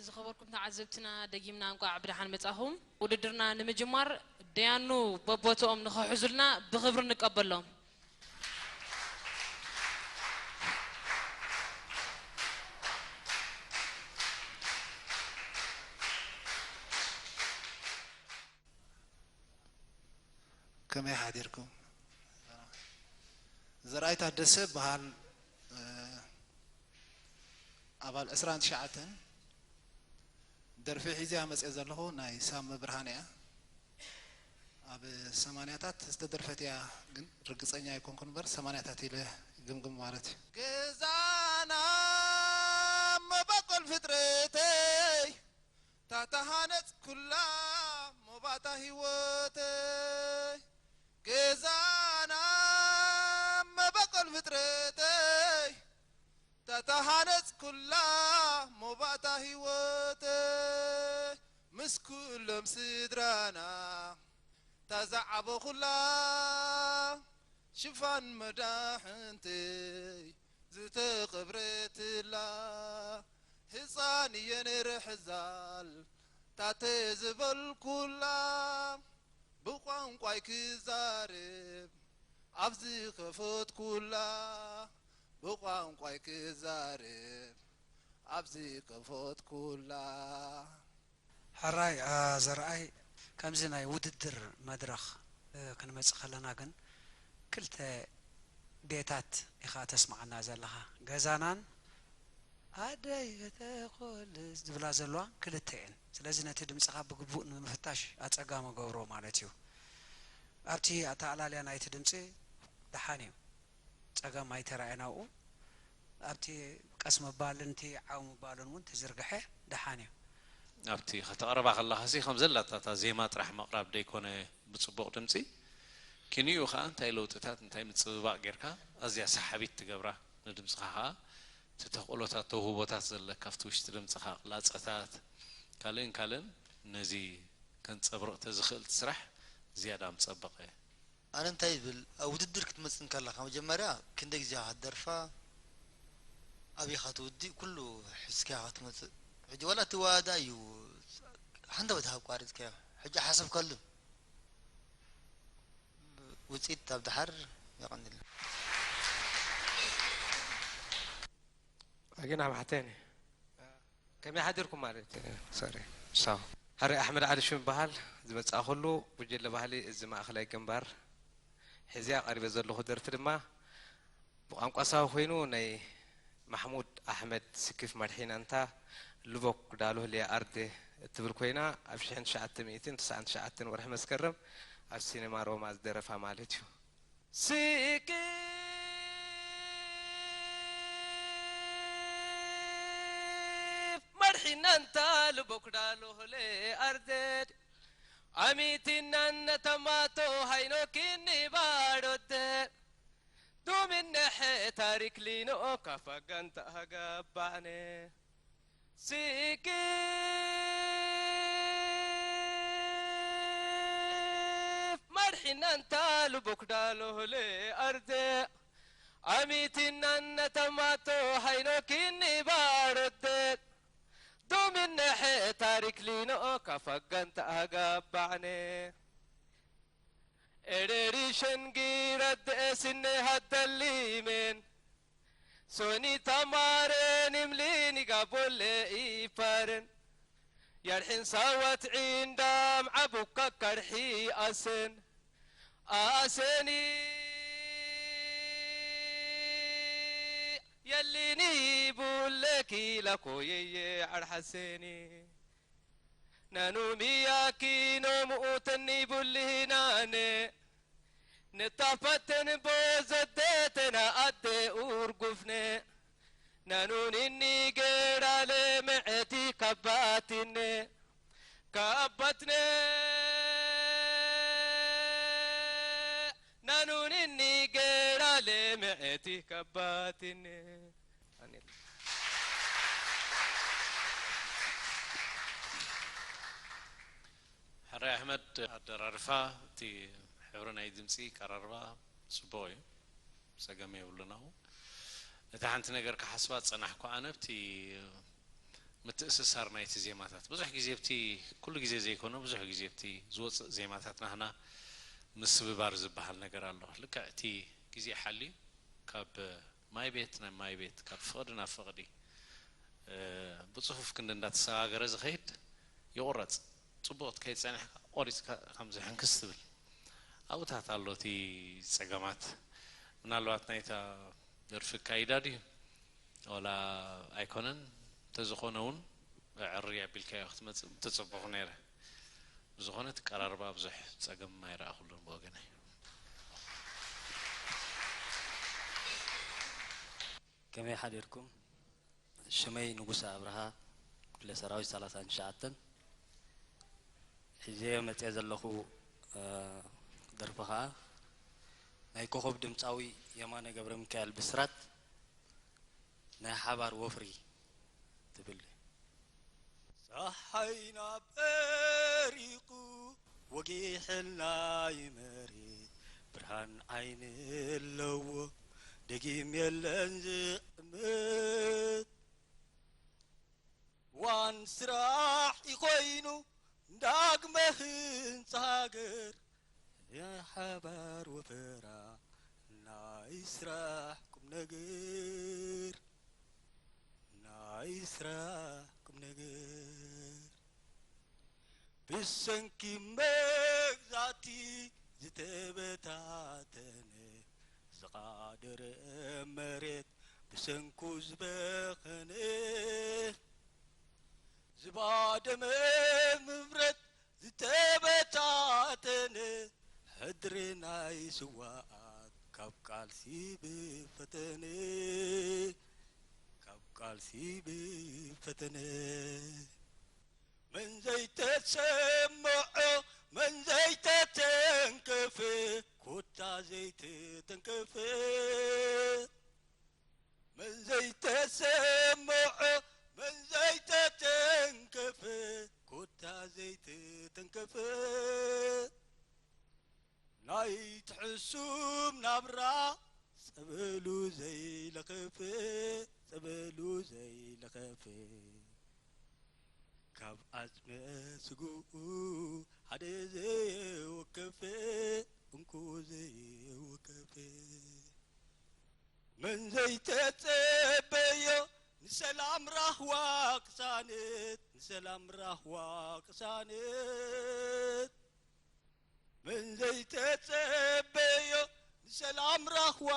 ዝኸበርኩም ተዓዘብትና፣ ደጊምና እንቋዕ ብደሓን መጻኹም። ውድድርና ንምጅማር፣ ደያኑ በቦትኦም ንኽሕዙልና ብኽብሪ ንቀበሎም። ከመይ ሓዲርኩም? ዘርኣይ ታደሰ በሃል፣ ኣባል ዕስራን ትሽዓተን። ደርፊ ሒዘያ መፅየ ዘለኹ ናይ ሳሚ ብርሃን እያ። ኣብ ሰማንያታት ዝተደርፈት እያ፣ ግን ርግፀኛ ኣይኮንኩን እምበር ሰማንያታት ኢለ ይግምግም ማለት እዩ። ገዛና መበቆል ፍጥረተይ፣ ታተሃነፅ ኩላ ሞባታ ህይወተይ። ገዛና መበቆል ፍጥረተይ፣ ታተሃነፅ ኩላ ሞባታ ህይወተይ። ምስ ኩሎም ስድራና ታዛዓበኹላ፣ ሽፋን መዳሕንተይ ዝተቐብረትላ፣ ህፃን እየ ነይረ ሕዛል ታተ ዝበልኩላ፣ ብቋንቋይ ክዛረብ ኣብ ዝኸፈትኩላ፣ ብቋንቋይ ክዛረብ ኣብ ዝኸፈትኩላ። ሕራይ ዘርኣይ፣ ከምዚ ናይ ውድድር መድረኽ ክንመጽእ ከለና ግን ክልተ ቤታት ኢኻ ተስምዓና ዘለኻ፣ ገዛናን ኣደይ እተኾልስ ዝብላ ዘለዋ ክልተ እየን። ስለዚ ነቲ ድምጽኻ ብግቡእ ንምፍታሽ ኣጸጋሚ ገብሮ ማለት እዩ። ኣብቲ ኣተኣላልያ ናይቲ ድምጺ ደሓን እዩ። ጸገም ኣይተራእየን ኣብኡ። ኣብቲ ቀስ ምባልን እቲ ዓው ምባልን እውን ተዝርግሐ ደሓን እዩ። ኣብቲ ከተቕርባ ከለኻሲ ከም ዘላታ እታ ዜማ ጥራሕ ምቕራብ ደይኮነ ብጽቡቕ ድምጺ ኪንኡ ከኣ እንታይ ለውጥታት እንታይ ምጽብባቕ ጌርካ ኣዝያ ሰሓቢት ትገብራ ንድምጽኻ ከኣ እቲ ተኽእሎታት ተውህቦታት ዘለካ ኣብቲ ውሽጢ ድምጽኻ ቅላጸታት ካልእን ካልእን ነዚ ከንጸብርቕ ተዝኽእል እቲ ስራሕ ዝያዳ ምጸበቐ። ኣነ እንታይ ይብል ኣብ ውድድር ክትመጽእ እንከለኻ መጀመርያ ክንደይ ግዜ ኢኻ ክትደርፋ ኣበይ ኢኻ ትውዲእ ኩሉ ሒዝካ ኢኻ ክትመጽእ ሕጂ ዋላ ትወዳእ እዩ ሓንደበት ኢኻ ኣቋሪጽካዮ ሕጂ ሓሰብካሉ ውጽኢት ኣብ ደሓር የቐንየልና። ኣጊና ማሕተኒ ከመይ ሓዲርኩም ማለት እዩ። ሶሪ ሳው ሓሪ ኣሕመድ ዓሊ ሽም ይበሃል። ዝመጻእኩሉ ጉጅለ ባህሊ እዚ ማእኸላይ ግንባር ሒዝያ ቀሪበ ዘለኹ ደርፊ ድማ ብቋንቋ ሳሆ ኮይኑ ናይ ማሕሙድ ኣሕመድ ስኪፍ መድሒናንታ ልቦክ ዳሉህልያ ኣርዴ እትብል ኮይና ኣብ ሽሕን ትሽዓተ ሚእትን ተስዓን ትሽዓተን ወርሒ መስከረም ኣብ ሲኔማ ሮማ ዝደረፋ ማለት እዩ። ስኪፍ መድሒናንታ ልቦክ ዳሉህሌ ኣርዴድ ኣሚቲናን ነተማቶ ሃይኖኪኒ ባዶተ ዱምነሐ ታሪክ ሊኖ ካፋጋንታ ሃጋባዕነ ሲኪፍ ማድሒናንታ ልቦክ ዳሎሆለ ኣርደ ኣሚቲናን ነተማቶ ሃይኖኪኒ ባሮደ ዱምነሐ ታሪክ ሊኖ ካፋጋንታ ሃጋባዕነ Ereri shen girad esine haddallimen soni tamaren imlini gabole iparen yarhin sawat indam abukka karhi asen aseni yallini bulleki lakoyeye arhaseni Nanu miyaki no mu'utani bulhinane ne tapaten bozadetena adde urgufne Nanu ninni gerale me'eti kabatine kabatne Nanu ninni gerale me'eti kabatine Anil. ሕራይ ኣሕመድ ኣደራርፋ እቲ ሕብሪ ናይ ድምፂ ቀራርባ ፅቡቕ እዩ፣ ፀገም የብሉን ኣብኡ። እታ ሓንቲ ነገር ክሓስባ ዝፀናሕኩ ኣነ ኣብቲ ምትእስሳር ናይቲ ዜማታት ብዙሕ ግዜ ኣብቲ፣ ኩሉ ግዜ ዘይኮነ ብዙሕ ግዜ ኣብቲ ዝወፅእ ዜማታት ናህና ምስብባር ዝበሃል ነገር ኣሎ። ልክዕ እቲ ግዜ ሓልዩ ካብ ማይ ቤት ናብ ማይ ቤት፣ ካብ ፍቕዲ ናብ ፍቕዲ፣ እ፣ ብፅፉፍ ክንዲ እንዳተሰጋገረ ዝኸይድ ይቑረፅ። ፅቡቕ ከይፀንሕ ቆሪፅካ ከምዚ ሕንክስ ትብል ኣብታት ኣሎ እቲ ፀገማት። ምናልባት ናይታ ደርፊ ኣካይዳ ድዩ ዋላ ኣይኮነን፣ እንተዝኾነ እውን ዕርይ ኣቢልካዮ ክትመፅእ ምተፀበኹ ነይረ። ብዝኾነ እቲ ቀራርባ ብዙሕ ፀገም ኣይረኣኹሉን ብወገነይ። ከመይ ሓዲርኩም? ሽመይ ንጉሰ ኣብርሃ፣ ክፍለ ሰራዊት ሰላሳን ትሽዓተን። ሒዘዮ መፅየ ዘለኹ፣ እ፣ ደርፊ ኸዓ ናይ ኮኸብ ድምፃዊ የማነ ገብረ ሚካኤል ብስራት ናይ ሓባር ወፍሪ ትብል። ጸሓይ ናብ ሪቑ ወጊሕልና ይመሬት፣ ብርሃን ዓይኒ ኣለዎ ደጊም የለን ዝቕምጥ። ዋን ስራሕ ይኾይኑ ዳግመ ህንጻ ሃገር፣ ናይ ሓባር ወፈራ ናይ ስራሕ ቁም ነገር፣ ናይ ስራሕ ቁም ነገር። ብሰንኪ መግዛእቲ ዝተበታተነ፣ ዝቓደረ መሬት ብሰንኩ ዝበኸነ፣ ዝባደመ ምብረት ዝተበታተነ፣ ሕድሪ ናይ ስዋኣት ካብ ቃልሲ ብፈተነ፣ ካብ ቃልሲ ብፈተነ። መን ዘይተሰምዖ፣ መን ዘይተተንከፈ፣ ኮታ ዘይተተንከፈ። መን ዘይተሰምዖ፣ መን ዘይተተንከፈ፣ ኮታ ዘይተተንከፈ። ናይቲ ሕሱም ናብራ ጸበሉ ዘይለኸፈ፣ ጸበሉ ዘይለኸፈ። ካብ ኣጽመ ስግኡ ሓደ ዘየወከፈ፣ እንኮ ዘየወከፈ። መን ዘይተጸበዮ ንሰላም ራህዋ ቅሳነት፣ ንሰላም ራህዋ ቅሳነት። መን ዘይተጸበዮ ንሰላም ራህዋ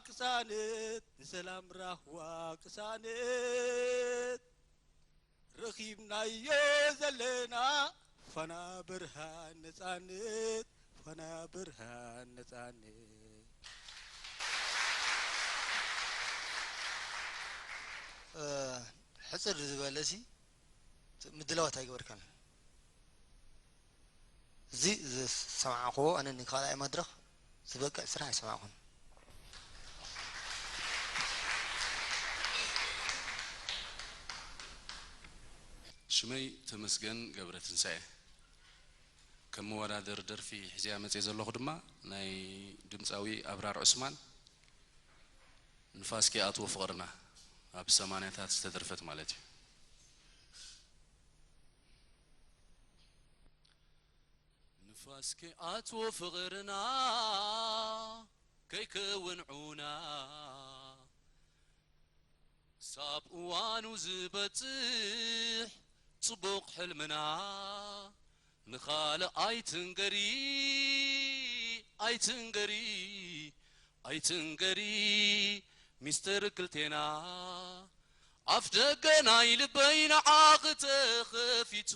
ቅሳነት፣ ንሰላም ራህዋ ቅሳነት። ረኺብናዮ ዘለና ፋና ብርሃን ነጻነት፣ ፋና ብርሃን ነጻነት። እ፣ ሕጽር ዝበለ ሲ ምድላዋት ኣይገበርካን። እዚ ዝሰማዕክዎ ኣነ ንካልኣይ መድረኽ ዝበቅዕ ስራሕ ኣይሰማዕኩን። ሽመይ ተመስገን ገብረትንሳኤ። ከም መወዳደሪ ደርፊ ሒዘያ መፅየ ዘለኹ ድማ ናይ ድምፃዊ ኣብራር ዑስማን ንፋስ ከይኣትዎ ፍቕርና፣ ኣብ ሰማንያታት ዝተደርፈት ማለት እዩ። ንፋስ ከይኣትዎ ፍቕርና ከይከውን ዑና፣ ሳብ እዋኑ ዝበጽሕ ጽቡቕ ሕልምና፣ ንኻልእ ኣይትንገሪ ኣይትንገሪ ኣይትንገሪ ሚስጥር ክልቴና። ኣፍ ደገ ናይ ልበይ ንዓኺ ተኸፊቱ፣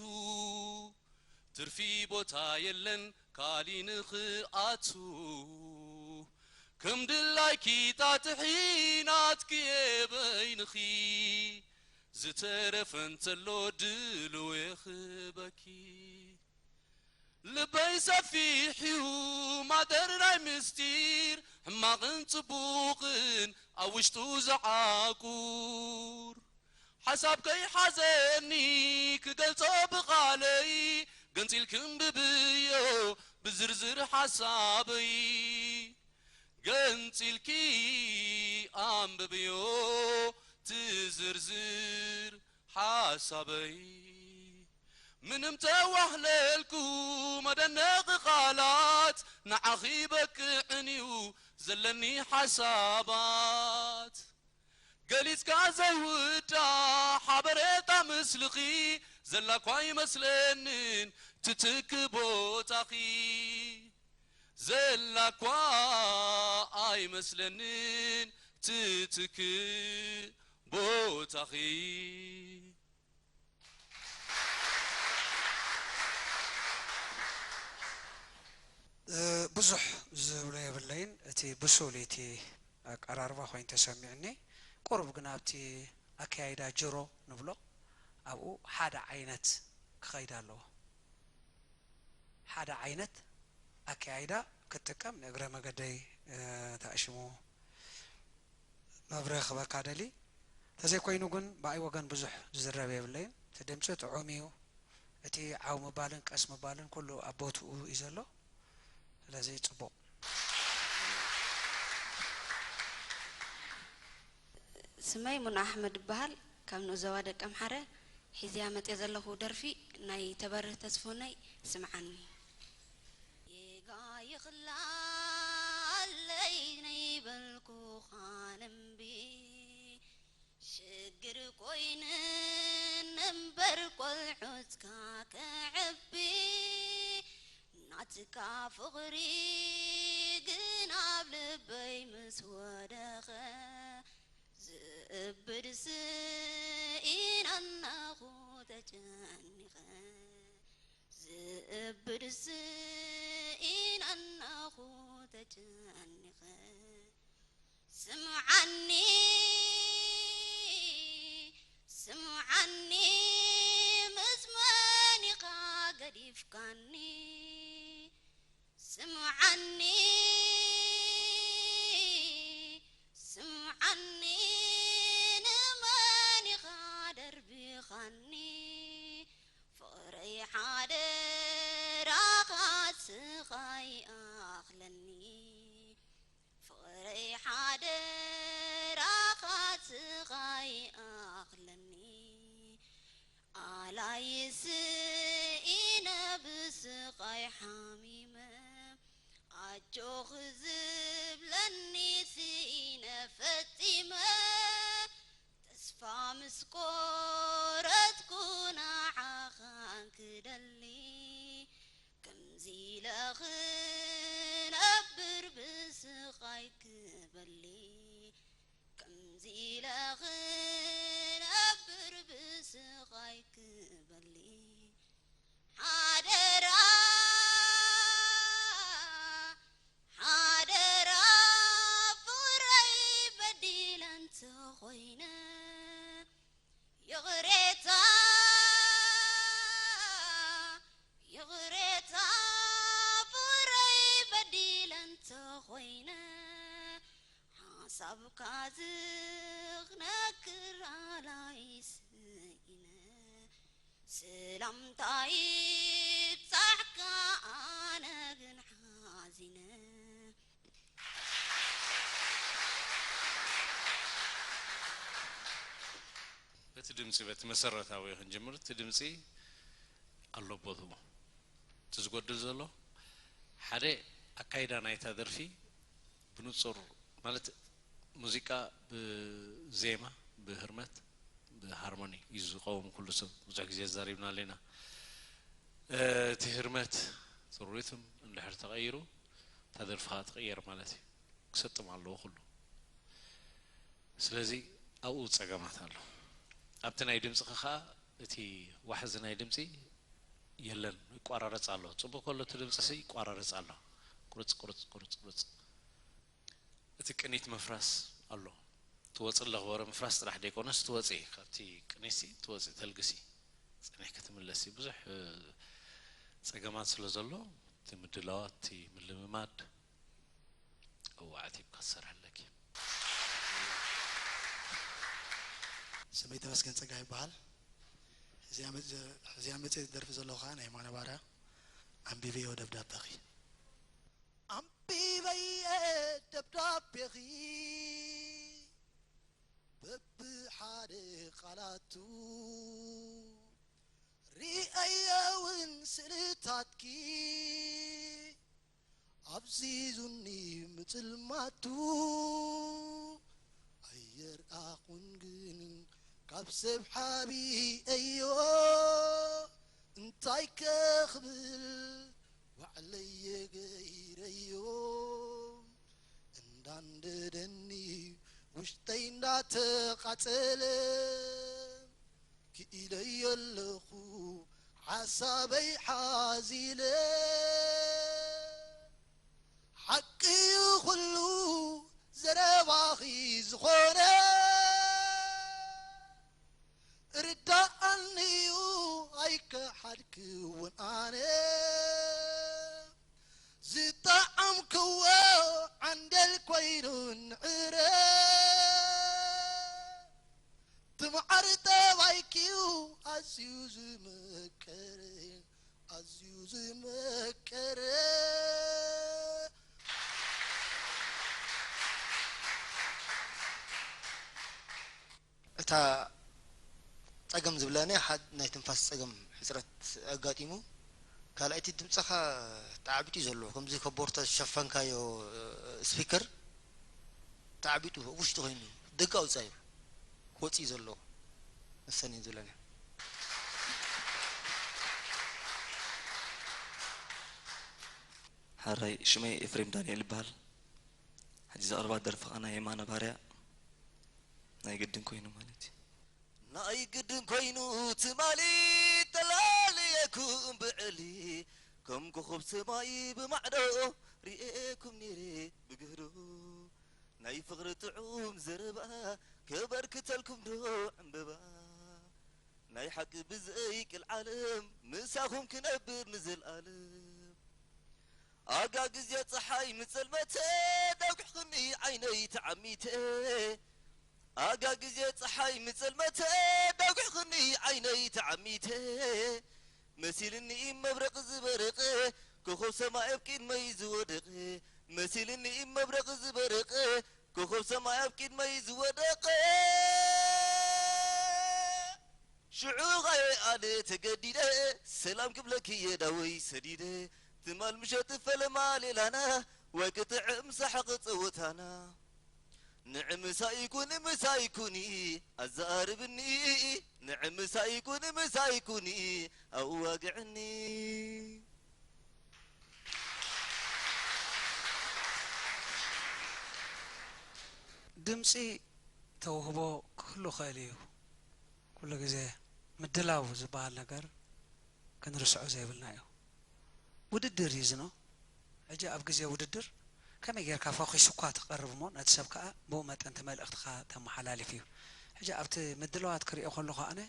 ትርፊ ቦታ የለን ካሊ ንኽኣቱ። ከም ድላይኪ ጣጥሒ ናትኪ የበይንኺ፣ ዝተረፈ እንተሎ ድልው የኽበኪ። ልበይ ሰፊሕ እዩ ማደር ናይ ምስጢር፣ ሕማቕን ጽቡቕን ኣብ ውሽጡ ዝዓቁር። ሓሳብ ከይሓዘኒ ክገልጾ ብቓለይ፣ ገንጺልኪ እንብብዮ ብዝርዝር ሓሳበይ። ገንጺልኪ ኣንብብዮ ትዝርዝር ሓሳበይ ምንም ተዋህለልኩ መደነቒ ቓላት ንዓኺ በቅዕን እዩ ዘለኒ ሓሳባት ገሊጽካ ዘይውዳእ ሓበሬታ ምስልኺ ዘላኳ ኣይመስለንን ትትክ ቦታኺ ዘላኳ ኣይመስለንን ትትክ ቦታኺ ብዙሕ ዝብሎ የብለይን። እቲ ብሱል እቲ ኣቀራርባ ኮይኑ ተሰሚዕኒ። ቁሩብ ግን ኣብቲ ኣከያይዳ ጅሮ ንብሎ ኣብኡ ሓደ ዓይነት ክኸይድ ኣለዎ። ሓደ ዓይነት ኣከያይዳ ክጥቀም ንእግረ መገደይ ተኣሽሙ መብርህ ክበካ ደሊ። ተዘይኮይኑ ግን ብኣይ ወገን ብዙሕ ዝዝረብ የብለይን። እቲ ድምፂ ጥዑም እዩ። እቲ ዓው ምባልን ቀስ ምባልን ኩሉ ኣብ ቦትኡ እዩ ዘሎ። ስለዚ ፅቡቕ። ስመይ ሙና ኣሕመድ እበሃል። ካብ ንኡስ ዞባ ደቀምሓረ። ሒዘያ መፅየ ዘለኹ ደርፊ ናይ ተበርህ ተስፎነይ ስምዓኒ። ጌጋ ይኽላለይ ነይበልኩኻ ነንቢ ሽግር ኮይንን እምበር ቆልዑትካ ከዕቢ ናትካ ፍቕሪ ግን ኣብ ልበይ ምስ ወደኸ ዝእብድ ስኢነ ኣለኹ ተጨኒኸ ዝእብድ ስኢነ ኣለኹ ተጨኒኸ ስምዓኒ ስምዓኒ ምስ መን ኢኻ ገዲፍካኒ ስምዓኒ ስምዓኒ ንመን ኢኻ ደርቢኻኒ ፍቕረይ ሓደራኻ ስኻ ይኣኽለኒ ፍቕረይ ሓደራኻ ስኻ ይኣኽለኒ ኣላይ ስኢነ ብስቓይ ሓሚመ ኣጆኺ ዝብለኒ ስኢነ ፈጺመ ተስፋ ምስ ቆረጽኩ ንዓኻ ክደሊ ከምዚ ኢለ ክነብር ብስቓይ ክበሊ ከምዚ ኢለ ክነብር ብስቓይ ክበሊ ሓደራ ሓደራ ፍቕረይ በዲለ እንተኾይነ ይቕሬታ ይቕሬታ ፍቕረይ በዲለ እንተኾይነ ሓሳብካ ዝኽነክር ኣላይ ስኢነ ሰላምታ ይብጻሕካ ኣነ ግን ሓዚነ። በቲ ድምፂ በቲ መሰረታዊ ክንጅምር እቲ ድምፂ ኣሎ ቦትኡ እቲ ዝጎድል ዘሎ ሓደ ኣካይዳ ናይታ ደርፊ ብንፁር ማለት ሙዚቃ ብዜማ ብህርመት ብሃርሞኒ እዩ ዝቀውም ኩሉ ሰብ ብዙሕ ግዜ ተዛሪብናሉ ኢና እቲ ህርመት እቲ ሪትም እንድሕር ተቀይሩ እታ ደርፊ ከዓ ትቅየር ማለት እዩ ክሰጥም ኣለዎ ኩሉ ስለዚ ኣብኡ ፀገማት ኣሎ ኣብቲ ናይ ድምፂ ከዓ እቲ ዋሕዚ ናይ ድምፂ የለን ይቋራረፅ ኣሎ ፅቡቅ ከሎ እቲ ድምፂ ሲ ይቋራረፅ ኣሎ ቁርፅ ቁርፅ ቁርፅ ቁርፅ እቲ ቅኒት ምፍራስ ኣሎ ትወፅእ ኣለኽ ወረ ምፍራስ ጥራሕ ደይኮነስ ትወፅእ ካብቲ ቅኒት ሲ ትወፅእ ተልግሲ ፀኒሕኪ ትምለሲ ብዙሕ ፀገማት ስለ ዘሎ እቲ ምድላዋት እቲ ምልምማድ እዋዕት ሂብካ ክትሰርሕ ኣለኪ። ስመይ ተመስገን ፀጋ ይበሃል። ሕዚያ መፅእ ዝደርፊ ዘለኹ ከዓ ናይ ማነ ባርያ ኣንቢበዮ ደብዳበኺ። ኣንቢበየ ደብዳቤኺ በብሓደ ቃላቱ ሪኣዮ እውን ስእልታትኪ ኣብዚዙኒ ምጽልማቱ ኣየርኣኹን ግን ካብ ሰብ ሓቢአዮ እንታይ ከኽብል ባዕለየ ገይረዮ እንዳንደደኒ ውሽጠይ እንዳተቓጸለ ክኢለዮ ኣለኹ ሓሳበይ ሓዚለ ሓቂ እዩ ኩሉ ዘረባኺ ዝኾነ ርዳኣኒዩ ኣይከሓድክውን ኣነ ዝጠዓምክዎ ዓንደል ኮይኑ ንዕረ ትምዓር ጠባይኪዩ ኣዝዩ ዝመቀረ ኣዝዩ ዝመቀረ እታ ጸገም ዝብላኒ ሓድ ናይ ትንፋስ ጸገም ሕጽረት ኣጋጢሙ ካልኣይቲ ድምጽኻ ተዓቢጡ እዩ ዘሎ ከምዚ ከቦርተ ዝሸፈንካዮ ስፒከር ተዓቢጡ ኣብ ውሽጢ ኮይኑ ደገ ኣውጻዩ ክወጽእ እዩ ዘሎ መሰኒ ዝብለኒ ሓራይ ሽመይ ኤፍሬም ዳንኤል ይበሃል። ሕጂ ዘቕርባ ደርፊ ኸኣ ናይ የማነ ባርያ ናይ ግድን ኮይኑ ማለት እዩ። ናይ ግድን ኮይኑ ትማሊ ተላልየኩም ብዕሊ ከም ኮኾብ ሰማይ ብማዕዶ ርኤኩም ነይረ ብግህዶ ናይ ፍቕሪ ጥዑም ዘረባ ከበርክተልኩም ዶ ዕምበባ ናይ ሓቂ ብዘይ ቅልዓለም ምሳኹም ክነብር ንዘልኣለም ኣጋ ግዜ ፀሓይ ምፀልመተ ዳጒሕኽኒ ዓይነይ ተዓሚተ ኣጋ ግዜ ፀሓይ ምፀልመተ ዳጒሕኽኒ ዓይነይ ተዓሚተ መሲልኒ መብረቕ ዝበረቐ ኮኾብ ሰማይ ኣብ ቅድመይ ዝወደቐ መሲልኒ መብረቕ ዝበረቐ ኮኾብ ሰማይ ኣብ ቅድመይ ዝወደቐ ሽዑ ኸየ ኣነ ተገዲደ ሰላም ክብለኪ የዳወይ ሰዲደ ትማል ምሸት ፈለማ ሌላና ወይ ክትዕም ሳሕቕ ጸወታና ንዕምሳይ ኩኒ ምሳይ ኩኒ ኣዛርብኒ ንዕምሳይ ኩኒ ምሳይ ኩኒ ኣዋግዕኒ ድምፂ ተውህቦ ክህሉ ይኽእል እዩ። ኩሉ ግዜ ምድላው ዝበሃል ነገር ክንርስዖ ዘይብልና እዩ። ውድድር እዩ ዝኖ። ሕጂ ኣብ ግዜ ውድድር ከመይ ጌርካ ፈኺሱ እኳ ትቐርብ እሞ ነቲ ሰብ ከኣ ብኡ መጠን እቲ መልእኽትኻ ተመሓላልፍ እዩ። ሕጂ ኣብቲ ምድላዋት ክሪኦ ከለኹ ኣነ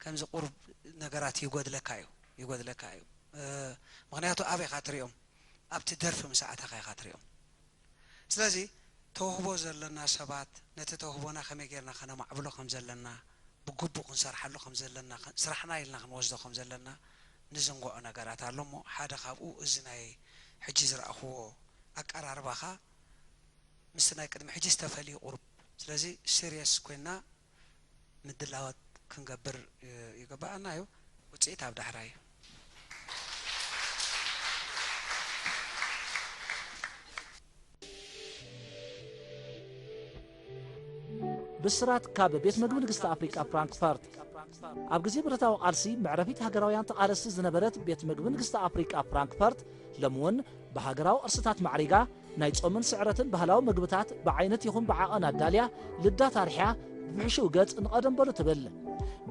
ከምዚ ቁሩብ ነገራት ይጎድለካ እዩ ይጎድለካ እዩ። ምኽንያቱ ኣበይ ኢኻ ትሪኦም ኣብቲ ደርፊ ምስ ኣእተኻ ኢኻ ትሪኦም። ስለዚ ተውህቦ ዘለና ሰባት ነቲ ተውህቦና ከመይ ጌርና ከነማዕብሎ ከም ዘለና ብግቡእ ክንሰርሓሉ ከም ዘለና ስራሕና ኢልና ክንወስዶ ከም ዘለና ንዝንግዖ ነገራት ኣሎ እሞ ሓደ ካብኡ እዚ ናይ ሕጂ ዝረኣኽዎ ኣቀራርባኻ ምስቲ ናይ ቅድሚ ሕጂ ዝተፈልዩ ቁሩብ ስለዚ ሲርየስ ኮይና ምድላዋት ክንገብር ይግበኣና እዩ። ውፅኢት ኣብ ዳሕራይ እዩ። ብስራት ካብ ቤት መግቢ ንግስቲ ኣፍሪቃ ፍራንክፈርት። ኣብ ግዜ ብረታዊ ቃልሲ መዕረፊት ሃገራውያን ተቓለስቲ ዝነበረት ቤት መግቢ ንግስቲ ኣፍሪቃ ፍራንክፈርት ሎሚ እውን ብሃገራዊ ቅርስታት ማዕሪጋ ናይ ጾምን ስዕረትን ባህላዊ መግብታት ብዓይነት ይኹን ብዓቐን ኣዳልያ ልዳት ኣርሕያ ብብሕሽው ገጽ ንቐደም በሉ ትብል።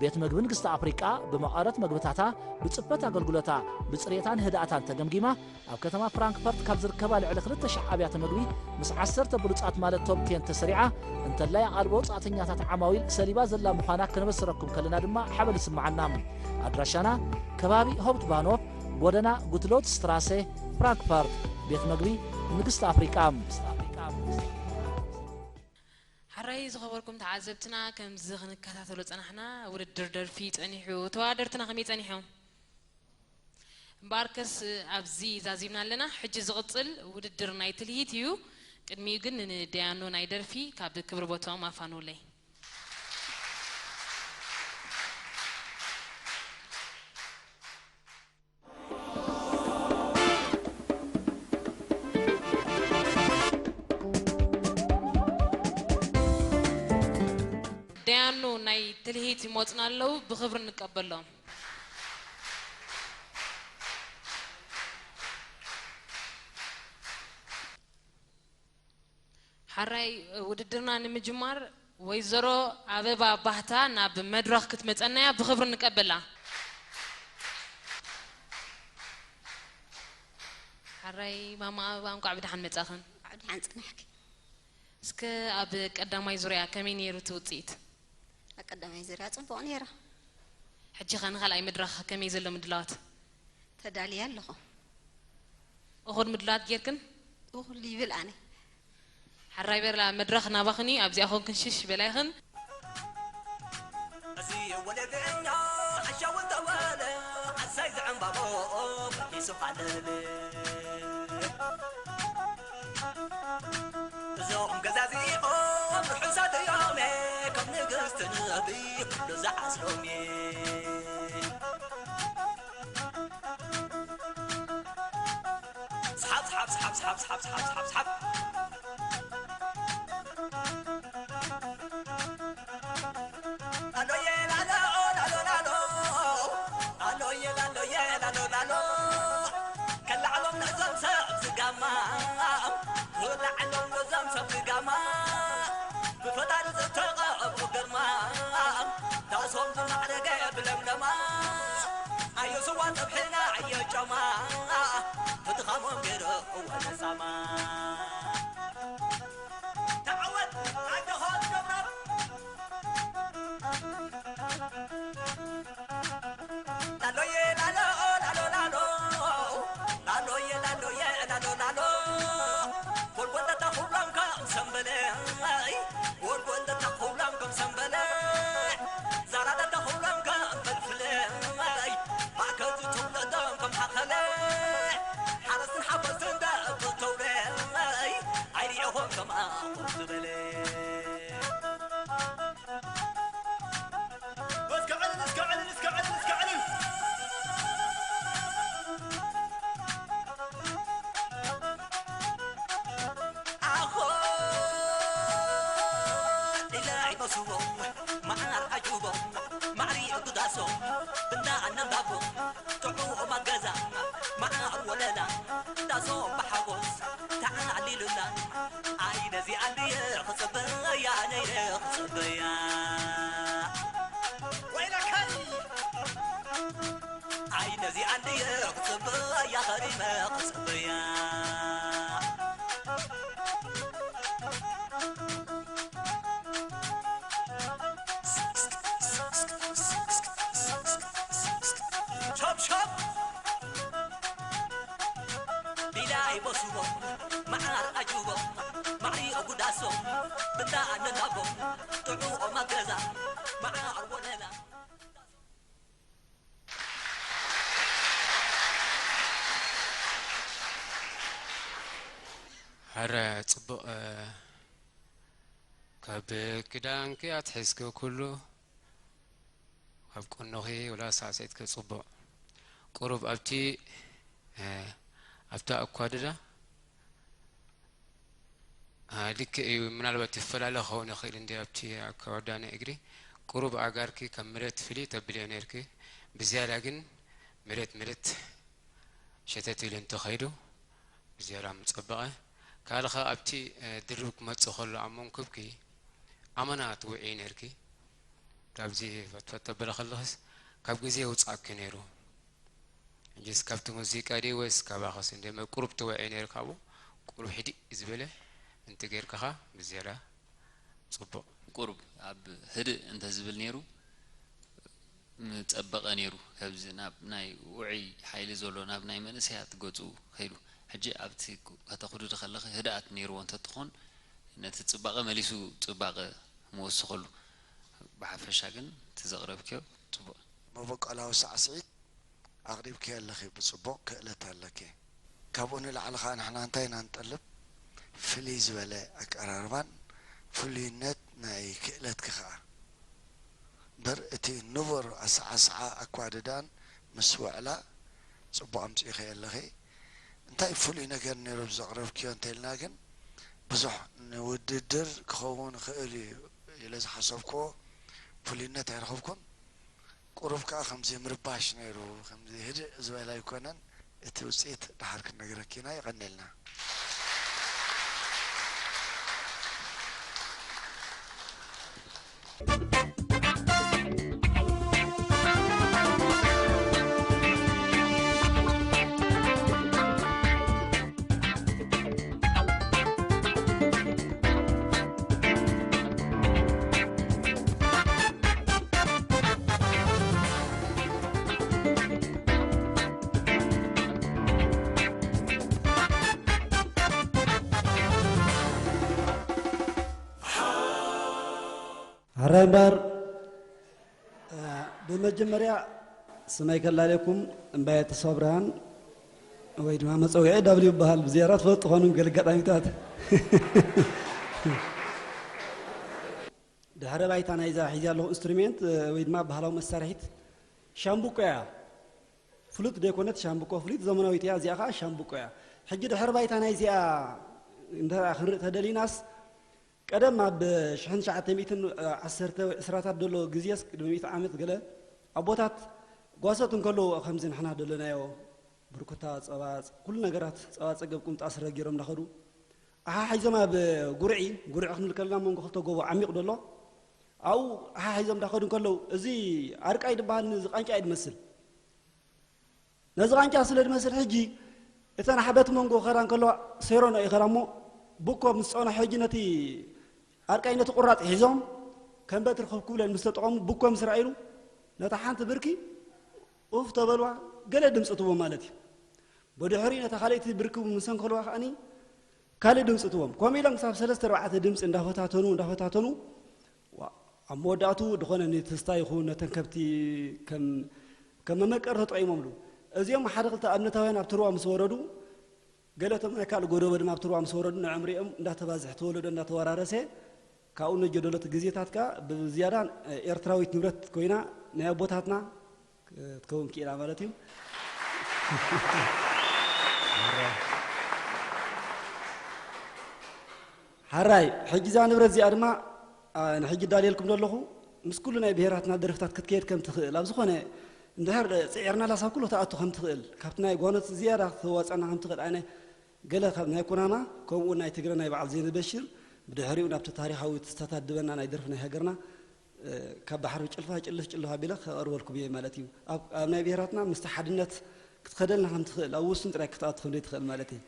ቤት መግቢ ንግስቲ ኣፍሪቃ ብመቐረት መግብታታ ብጽፈት ኣገልግሎታ ብጽሬታን ህድኣታን ተገምጊማ ኣብ ከተማ ፍራንክፈርት ካብ ዝርከባ ልዕሊ ክልተ ሽሕ ኣብያተ መግቢ ምስ ዓሰርተ ብሉጻት ማለት ቶፕ ቴን ተሰሪዓ እንተላይ ኣቓልቦ ወጻእተኛታት ዓማዊል ሰሊባ ዘላ ምዃና ክነበስረኩም ከለና ድማ ሓበን ይስምዓና። ኣድራሻና ከባቢ ሆፕትባኖፍ ጎደና ጉትሎት ስትራሰ ፍራንክፈርት ቤት መግቢ ንግስቲ ኣፍሪቃ። ሓራይ ዝኸበርኩም ተዓዘብትና ከምዚ ክንከታተሎ ጸናሕና ውድድር ደርፊ ጸኒሑ ተወዳደርትና ከመይ ጸኒሖም እምበኣርከስ ኣብዚ ዛዚምና ኣለና ሕጂ ዝቕጽል ውድድር ናይ ትልሂት እዩ ቅድሚኡ ግን ንደያኑ ናይ ደርፊ ካብ ክብሪ ቦታኦም ኣፋንውለይ ትልሂት ይመጹና ኣለዉ፣ ብኽብሪ ንቀበሎም። ሓራይ ውድድርና ንምጅማር ወይዘሮ ኣበባ ባህታ ናብ መድረኽ ክትመጸና እያ፣ ብኽብሪ ንቀበላ። ሓራይ ማማ ኣበባ እንቋዕ ብደሓን መጻኽን። እንቋዕ ብደሓን ጽናሕኪ። እስከ ኣብ ቀዳማይ ዙርያ ከመይ ነይሩ እቲ ውጽኢት? ኣብ ቀዳማይ ዙርያ ጽቡቕ ነይራ። ሕጂ ኸ ንኻልኣይ መድረኽ ከመይ ዘሎ ምድላዋት? ተዳልየ ኣለኹ። እኹል ምድላዋት ጌርክን? እኹል ይብል ኣነ። ሓራይ በርላ መድረኽ ናባኽን እዩ፣ ኣብዚኣ ኾንክን ሽሽ በላ ኢኽን። እዚ ወለደኛ ዓሻ ወልደ ወለ ዓሳይ ዝዕምባቦ በጊሱ ሃለለ። እዞም ገዛዚኦም ርሑሳት እዮም ከም ንግስቲ ንቢ ኩሉ ዝዓስሎም እዩ። ስሓብ፣ ስሓብ፣ ስሓብ። ኣሎየ ላሎ፣ ላሎ፣ ላሎ። ኣሎየ ላሎየ ላሎ፣ ላሎ። ከላዕሎም ነዞም ሰብ ዝጋማ፣ ከላዕሎም ነዞም ሰብ ዝጋማ። ብፈጣሪ ዝተቐብኡ ግርማ፣ ዳሶም ዝማዕረገ ብለምለማ። ኣዮ ስዋ ጸብሕና ኣዮ ጮማ፣ ብድኻሞም ገይሩ እወ ነጻማ። ተዓወት ኣጆኻ ገብረ። ላሎየ ላሎ፣ ላሎ፣ ላሎ። ላሎየ ላሎየ፣ ላሎ፣ ላሎ። ጎልጎል ተተኹሎም ከም ሰምበለ፣ ጎልጎል ተተኹሎም ከም ሰምበለ። ዛራ ተተኹሎም ከም ፈልፍለ፣ ማእከል ዝትውለዶም ከም ሓኸለ። ሓረስትን ሓፈስትን ደቂ ተውረ፣ ኣይሪኤኹም ከም ኣኹም ዝበለ። እስከ ዕልል፣ እስከ ዕልል፣ እስከ ዕልል፣ እስከ ዕልል። ኣኾ ኢለ ኣይመስዎም፣ መዓር ዓጅቦም፣ ማዕሪኡ ግዳሶም፣ ብና ኣነንባቦም፣ ጥዑም ኣገዛ፣ መዓር ወለላ፣ ዳሶም ብሓጎስ ተዓሊሉላ። ኣይ ነዚኣ እንድየ ክጽበያ ነይረ ክጽበያ። ወይለከይ! ኣይ ነዚኣ እንድየ ክጽበያ ከሪመ ክጽበያ። ሾፕ ሾፕ! ቢላ ይበስቦ፣ መዓር ኣጅቦ፣ ማዕሪኦ ጉዳሶ፣ ብና ኣነናቦ፣ ጥዑም ኣገዛ፣ መዓር ወለላ። ኧረ ጽቡቕ፣ እ፣ ካብ ክዳንኪ ኣትሒዝኪ ኩሉ ካብ ቁኖኺ ወላ ሳዕስዒትኪ ጽቡቕ። ቁሩብ ኣብቲ፣ እ፣ ኣብታ ኣኳድዳ፣ እ፣ ልክዕ እዩ፣ ምናልባት ይፈላለ ክኸውን ይኽእል እንዲ ኣብቲ ኣኳድዳ ናይ እግሪ። ቁሩብ ኣእጋርኪ ካብ መሬት ፍልይ ተብልዮ ነይርኪ። ብዝያዳ ግን መሬት መሬት ሸተት ኢሉ እንተኸይዱ ብዝያዳ ምጸበቐ። ካልእ ኸኣ ኣብቲ፣ እ፣ ድርብ ክመጽእ ከሎ ኣብ መንኩብኪ ኣመና ትውዕዪ ነይርኪ። ካብዚ ፈትፈት ተበለ ከለኽስ ካብ ግዜ የውጽኣኪ ነይሩ። ሕጂስ ካብቲ ሙዚቃ ድዩ ወይስ ካባኽስ እንደ ቁሩብ ትውዕዪ ነይሩ ካብኡ ቁሩብ ሕድእ ዝበለ እንተ ጌርካኻ ብዝያዳ ጽቡቕ። ቁሩብ ኣብ ህድእ እንተ ዝብል ነይሩ ምጸበቐ ነይሩ። ከምዚ ናብ ናይ ውዑይ ሓይሊ ዘሎ ናብ ናይ መንእሰያት ገጹ ከይዱ። ሕጂ ኣብቲ ከተኹድዲ ከለኺ ህድኣት ነይርዎ እንተትኾን ነቲ ጽባቐ መሊሱ ጽባቐ ምወስኸሉ። ብሓፈሻ ግን እቲ ዘቕረብክዮ ጽቡቕ። መበቆላዊ ሳዕስዒት ኣቕሪብክዮ ኣለኺ፣ ብጽቡቕ ክእለት ኣለኪ። ካብኡ ንላዕሊ ኸኣ ንሕና እንታይ ኢና ንጠልብ? ፍልይ ዝበለ ኣቀራርባን ፍሉይነት ናይ ክእለትኪ ኸኣ። እምበር እቲ ንቡር ኣሰዓስዓ ኣኳድዳን ምስ ውዕላ ጽቡቕ ኣምጺእኺ ኣለኺ። እንታይ ፍሉይ ነገር ነይሩ ኣብ ዘቕረብክዮ እንተኢልና ግን፣ ብዙሕ ንውድድር ክኸውን ይኽእል እዩ ኢለ ዝሓሰብክዎ ፍሉይነት ኣይረኸብኩን። ቁሩብ ከኣ ከምዚ ምርባሽ ነይሩ፣ ከምዚ ህድእ ዝበለ ኣይኮነን። እቲ ውጽኢት ደሓር ክንነግረኪ ኢና። የቐንየልና። ሕራይ እምበር፣ እ፣ ብመጀመርያ ስመይ ከላለየኩም እምባየ ተስፋ ብርሃን ወይ ድማ መጸውዒ ዳብሊው ይበሃል። ብዝያዳ ትፈልጡ ትኾኑ ገለ ኣጋጣሚታት። ድሕረ ባይታ ናይዛ ሒዝያ ኣለኹ ኢንስትሩሜንት፣ እ፣ ወይ ድማ ባህላዊ መሳርሒት ሻምብቆ እያ። ፍሉጥ ዘይኮነት ሻምብቆ፣ ፍሉጥ ዘመናዊት እያ። እዚኣ ኸዓ ሻምብቆ እያ። ሕጂ ድሕረ ባይታ ናይዚኣ እንተ ክንርኢ ተደሊናስ፣ ቀደም ኣብ ሽሕን ትሽዓተ ሚእትን ዓሰርተ ወይ ዕስራታት ዘሎ ግዜስ፣ ቅድሚ ሚእቲ ዓመት ገለ፣ ኣቦታት ጓሶት እንከለዉ ከምዚ ንሕና ደለናዮ ብርኩታ፣ ጸባ፣ ኩሉ ነገራት፣ ጸባ ጸገብ፣ ቁምጣ ስረ ገይሮም እናኸዱ፣ ኣሓሒዞም ኣብ ጉርዒ፣ ጉርዒ ክንብል ከለና መንጎ ክልተ ጎቦ ዓሚቕ ደሎ፣ ኣብኡ ኣሓሒዞም እንዳኸዱ እንከለዉ፣ እዚ ኣርቃይ ዝበሃል ንዚ ቃንጫ እዩ ዝመስል። ነዚ ቃንጫ ስለ ዝመስል፣ ሕጂ እተን ኣሕበት መንጎ ክኸዳ እንከለዋ፣ ሴሮኖ ይኸዳ እሞ፣ ብኮ ምስ ጸንሑ፣ ሕጂ ነቲ ኣርቃይ ነቲ ቁራጽ ሒዞም፣ ከም በትሪ ኮፍ ክብለን ምስ ተጠቐሙ፣ ብኮ ምስ ረኣይሉ፣ ነታ ሓንቲ ብርኪ ኡፍ ተበልዋ፣ ገለ ድምጺ ትቦ ማለት እዩ። ብድሕሪኡ ነታ ካልኣይቲ ብርኪ ምስ ኣንከልዋ ከኣኒ፣ ካልእ ድምጺ ትቦም። ከምኡ ኢሎም ክሳብ ሰለስተ ኣርባዕተ ድምጺ እንዳፈታተኑ፣ እንዳፈታተኑ፣ ዋ-፣ ኣብ መወዳእቱ ድኾነ ንትስታ ይኹን ነተን ከብቲ ከም፣ ከም መመቀሪ ተጠቒሞምሉ። እዚኦም ሓደ ክልተ ኣብነታውያን ኣብቲ ሩባ ምስ ወረዱ፣ ገለ እቶም ናይ ካልእ ጎደቦ ድማ ኣብቲ ሩባ ምስ ወረዱ፣ ንዕኦም ሪኦም እንዳተባዝሐ፣ ተወለዶ እንዳተወራረሰ፣ ካብኡ ነጀ ደሎት ግዜታት ከኣ ብዝያዳ ኤርትራዊት ንብረት ኮይና ናይ ኣቦታትና ክትከውን ክኢላ ማለት እዩ። ሓራይ፣ ሕጂ እዛ ንብረት እዚኣ ድማ፣ ኣ፣ ንሕጂ ዳልየልኩም ዘለኹ፣ ምስ ኩሉ ናይ ብሄራትና ደርፍታት ክትከየድ ከም ትኽእል፣ ኣብ ዝኾነ እንድሕር ጽዒርናላስ ኣብ ኩሉ ክትኣቱ ከም ትኽእል፣ ካብቲ ናይ ጓኖት ዝያዳ ክተዋጽኣና ከም ትኽእል ኣነ ገለ ካብ ናይ ኩናማ፣ ከምኡ እውን ናይ ትግረ ናይ በዓል ዘይነ በሽር፣ ብድሕሪኡ ናብቲ ታሪኻዊ ትዝታታት ድበና ናይ ደርፊ ናይ ሃገርና፣ እ፣ ካብ ባሕሪ ጭልፋ ጭልፍ ጭልፍ ኣቢለ ከቕርበልኩም እየ ማለት እዩ። ኣብ፣ ኣብ ናይ ብሄራትና ምስቲ ሓድነት ክትኸደልና ከም ትኽእል፣ ኣብ ውሱን ጥራይ ክትኣቱ ከም ዘይትኽእል ማለት እዩ።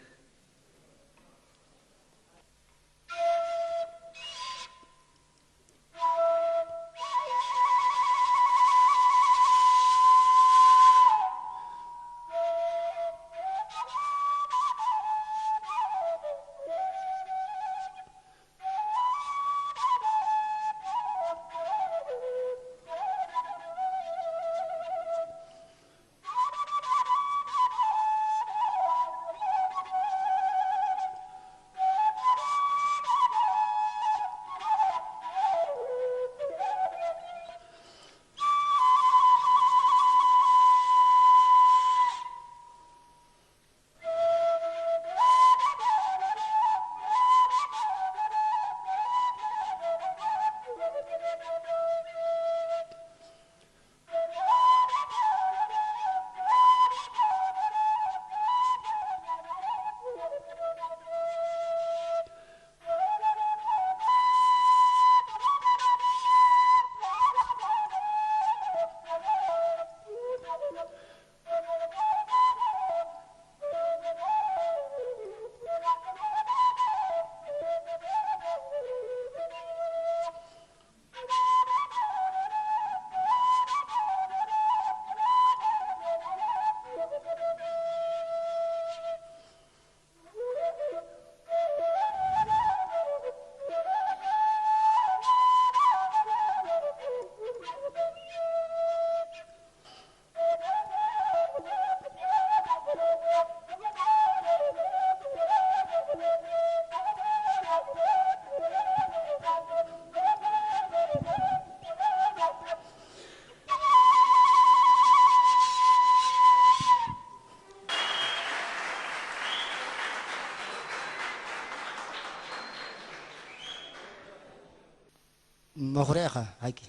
መኹርያ ኢኻ ሓቂ።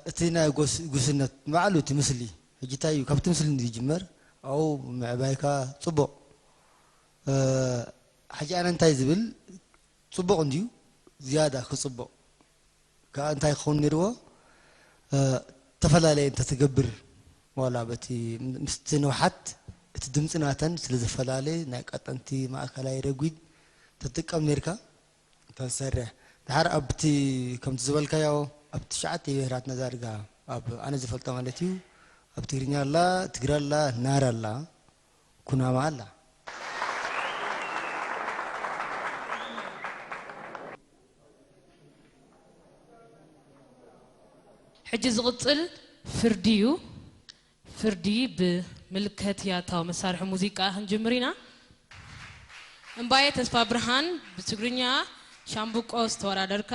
እቲ ናይ ጎስ-፣ ጉስነት ባዕሉ እቲ ምስሊ፣ ሕጂ እንታይ እዩ፣ ካብቲ ምስሊ ዝጅመር፣ ኣብኡ ምዕባይካ ጽቡቕ። እ፣ ሕጂ ኣነ እንታይ ዝብል፣ ጽቡቕ እንድዩ፣ ዝያዳ ክጽቡቕ ከኣ እንታይ ክኸውን ነይርዎ? እ፣ ተፈላለየ እንተትገብር፣ ዋላ በቲ ምስቲ ንውሓት፣ እቲ ድምጺ ናተን ስለ ዝፈላለ፣ ናይ ቀጠንቲ ማእከላይ ረጒድ ተትጥቀም ነይርካ። ተሰርሕ። ድሓር ኣብቲ፣ ከምቲ ዝበልካዮ፣ ኣብ ትሽዓተ ብሄራትና ዳርጋ፣ ኣብ ኣነ ዝፈልጦ ማለት እዩ፣ ኣብ ትግርኛ ኣላ፣ ትግረ ኣላ፣ ናር ኣላ፣ ኩናማ ኣላ። ሕጂ ዝቕጽል ፍርዲ እዩ። ፍርዲ ብምልከት ያታዊ መሳርሒ ሙዚቃ ክንጅምር ኢና። እምባየ ተስፋብርሃን ብትግርኛ ሻምብቆ ዝተወዳደርካ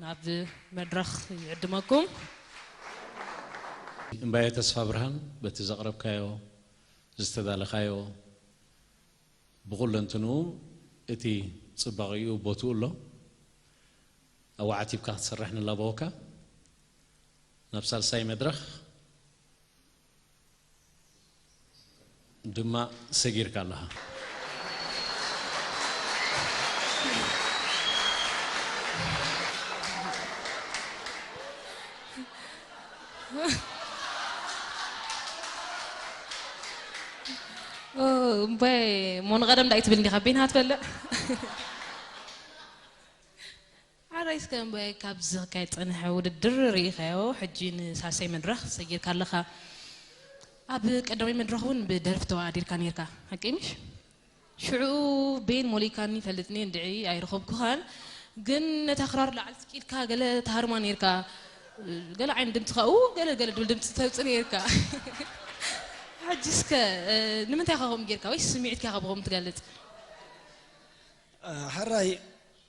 ናብ መድረኽ ይዕድመኩም። እምባየ ተስፋብርሃን በቲ ዘቕረብካዮ ዝተዳለኻዮ ብኹለንትንኡ እቲ ጽባቐኡ ቦትኡ ኣሎ። ኣዋዓቲብካ ክትሰርሕ ንላበወካ። ናብ ሳልሳይ መድረኽ ድማ ሰጊርካ ኣለኻ። እምበይ ሞን ቀደም ዳይ ትብል እንዲኻ ቤንሃ ትበልዕ። ሓራይ እስከ እምበይ ካብዚ ክካየድ ጸንሐ ውድድር ርኢኻዮ፣ ሕጂ ንሳልሳይ መድረኽ ሰጊርካ ኣለኻ። ኣብ ቀዳማይ መድረኽ እውን ብደርፊ ተወዳዲርካ ነይርካ፣ ሓቂ ምሽ? ሽዑ ቤን ሞሊካኒ ይፈልጥኒ እንድዒ ኣይረኸብኩኻን፣ ግን ነታ ክራር ላዕሊ ስቅ ኢልካ ገለ ትሃርማ ነይርካ፣ ገለ ዓይነት ድምፂ ኸኡ ገለ ገለ ድብል ድምፂ ተውፅእ ነይርካ። ሕጂ እስከ ንምንታይ ኢኻ ከምኡ ጌርካ ወይስ ስምዒትካ ኢኻ ብኸምኡ ትገልፅ? ሕራይ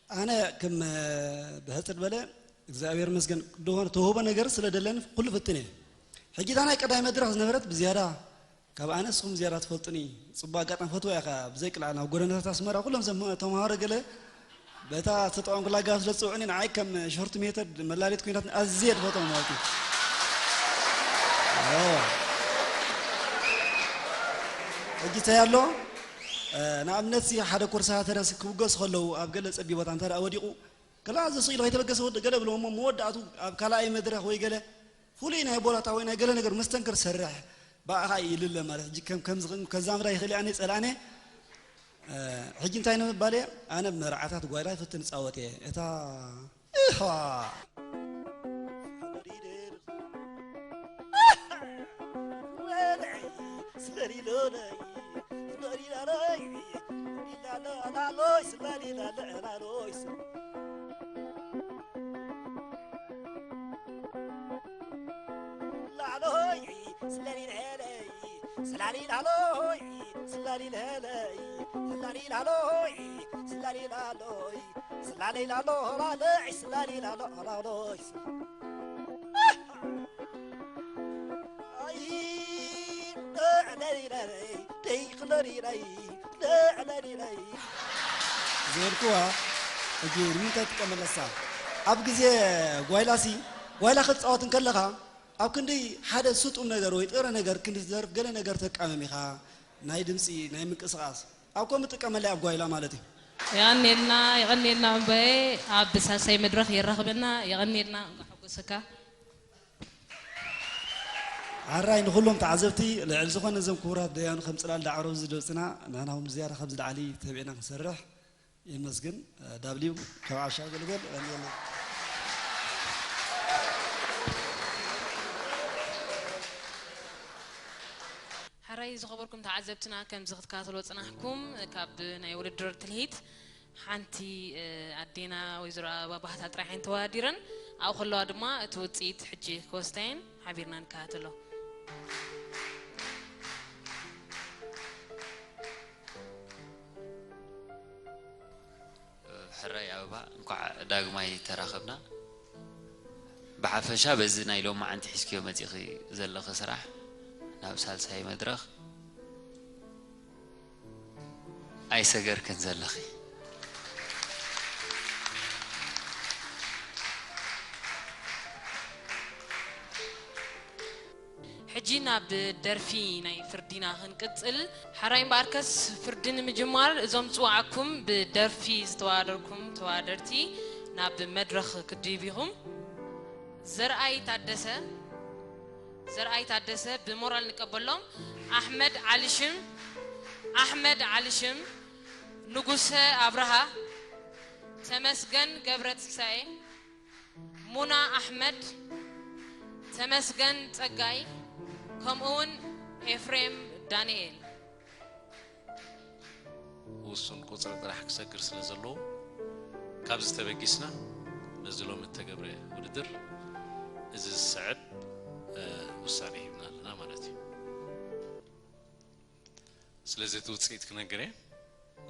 ኣነ ከም ብሕፅር በለ እግዚኣብሔር መስገን ደሆነ ተውህቦ ነገር ስለ ደለኒ ኩሉ ፍትን እየ። ሕጂ እታ ናይ ቀዳይ መድረኽ ዝነበረት ብዝያዳ ካብ ኣነ ንስኹም ዝያዳ ትፈልጡኒ። ጽቡቕ ኣጋጣሚ ፈትዋ ኢኻ ብዘይ ቅልዓል ናብ ጎደናታት ኣስመራ ኩሎም ዘም ተምሃሮ ገለ በታ ዝተጠቐምኩላ ኣገባብ ስለ ዝጽውዑኒ ንዓይ ከም ሾርት ሜተድ መላሊት ኮይናትኒ ኣዝየ ዝፈትዎም ማለት እዩ። ሕጂ እንታይ ኣሎ ንኣብነት ሓደ ኮርሳተረስ ክብገሱ ከለዉ ኣብ ገለ ጸቢ ቦታ እንተ ወዲቑ ከላ እዚ ስኢሉ ከይተበገሰ ወዲ ገለ ብሎ እሞ መወዳእቱ ኣብ ካልኣይ መድረኽ ወይ ገለ ፍሉይ ናይ ቦላታ ወይ ናይ ገለ ነገር መስተንክር ሰርሕ ብኣኻ ይልለ ማለት ሕጂ ከም ከምዚ ከዛምዳ ይኽእል ኣነ ጸላእነ ሕጂ እንታይ ንምባል እየ ኣነ መርዓታት ጓይላ ይፈትን ጻወት እየ እታ እኻ ዝበልክዋ ሕጂ ንምንታይ ትጥቀመለሳ ኣብ ግዜ ጓይላሲ ጓይላ ክትፃወት እንከለኻ ኣብ ክንዲ ሓደ ስጡም ነገር ወይ ጥረ ነገር ክንዲ ዝደርፍ ገለ ነገር ተቃመም ኢኻ ናይ ድምፂ ናይ ምንቅስቃስ ኣብ ከምኡ ጥቀመለይ ኣብ ጓይላ ማለት እዩ። የቐኔልና የቐኔልና እምበየ ኣብ ሳልሳይ መድረኽ የራኽበና። የቐኔልና እንኳዕ ሓጎሰካ። ሓራይ ንኹሎም ተዓዘብቲ ልዕሊ ዝኾነ እዞም ክቡራት ደያኑ ከም ጽላል ዳዕሮ ዝደብጽና ንሕና እውን ብዝያዳ ካብዚ ላዕሊ ተቢዕና ክንሰርሕ የመስግን። ዳብሊው ካብ ዓሻ ኣገልግል የቐንየልና። ሓራይ ዝኸበርኩም ተዓዘብትና ከምዚ ክትከታተልዎ ዝጸናሕኩም ካብ ናይ ውድድር ትልሂት ሓንቲ ኣዴና ወይዘሮ ኣበባ ባህታ ጥራሕ እየን ተወዳዲረን ኣብኡ ከለዋ ድማ እቲ ውፅኢት ሕጂ ክወስዳ እየን ሓቢርና ንከታተሎ። ሕራይ ኣበባ እንኳዕ ዳግማይ ተራኸብና። ብሓፈሻ በዚ ናይ ሎማዓንቲ ሒዝክዮ መፂእኺ ዘለኺ ስራሕ ናብ ሳልሳይ መድረኽ ኣይሰገርክን ዘለኺ። ሕጂ ናብ ደርፊ ናይ ፍርዲና ክንቅጽል። ሓራይ እምበኣርከስ፣ ፍርዲ ንምጅማር እዞም ዝጽዋዓኩም ብደርፊ ዝተወዳደርኩም ተወዳደርቲ ናብ መድረኽ ክትድይቡ ኢኹም። ዘርኣይ ታደሰ፣ ዘርኣይ ታደሰ ብሞራል ንቀበሎም። ኣሕመድ ዓሊ ሽም፣ ኣሕመድ ዓሊ ሽም፣ ንጉሰ ኣብርሃ፣ ተመስገን ገብረ ትንሳኤ፣ ሙና ኣሕመድ፣ ተመስገን ጸጋይ፣ ከምኡውን ኤፍሬም ዳንኤል። ውሱን ቁጽሪ ጥራሕ ክሰግር ስለ ዘለዎ፣ ካብዚ ተበጊስና ነዚ ሎሚ እተገብረ ውድድር እዚ ዝስዕብ፣ እ፣ ውሳኔ ሂብና ኣለና ማለት እዩ። ስለዚ እቲ ውጽኢት ክነግር እየ።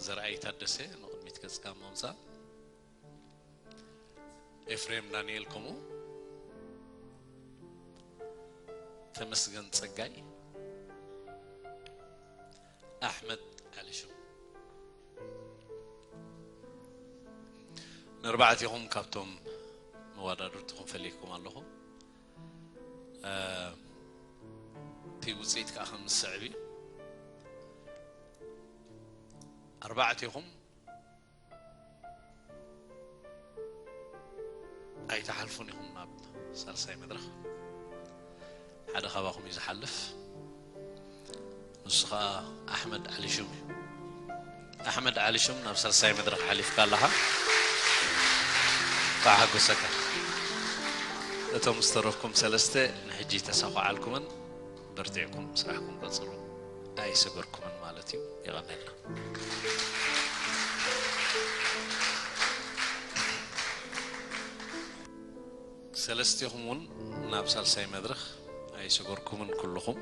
ዘርኣይ ታደሰ ንቕድሚት ገጽካ ምምጻእ። ኤፍሬም ዳንኤል ከምኡ፣ ተመስገን ጸጋይ፣ ኣሕመድ ዓሊ ሽም። ንኣርባዕቲኹም ካብቶም መወዳድርትኹም ፈሊኩም ኣለኹ። እ፣ እቲ ውጽኢት ከኣ ከም ዝስዕብ እዩ። ኣርባዕቲኹም ኣይትሓልፉን ኢኹም ናብ ሳልሳይ መድረኽ። ሓደ ካባኹም እዩ ዝሓልፍ። ንሱ ኸኣ ኣሕመድ ዓሊ ሹም እዩ። ኣሕመድ ዓሊ ሹም፣ ናብ ሳልሳይ መድረኽ ሓሊፍካ ኣለኻ። እንኳዕ ሓጎሰካ። እቶም ዝተረፍኩም ሰለስተ ንሕጂ ተሳኹዓልኩምን በርቲዕኩም ስራሕኩም ቀጽሉ። ኣይሰገርኩምን ማለት እዩ። የቐንየልና። ሰለስቴኹም እውን ናብ ሳልሳይ መድረኽ ኣይሰገርኩምን። ኩልኹም፣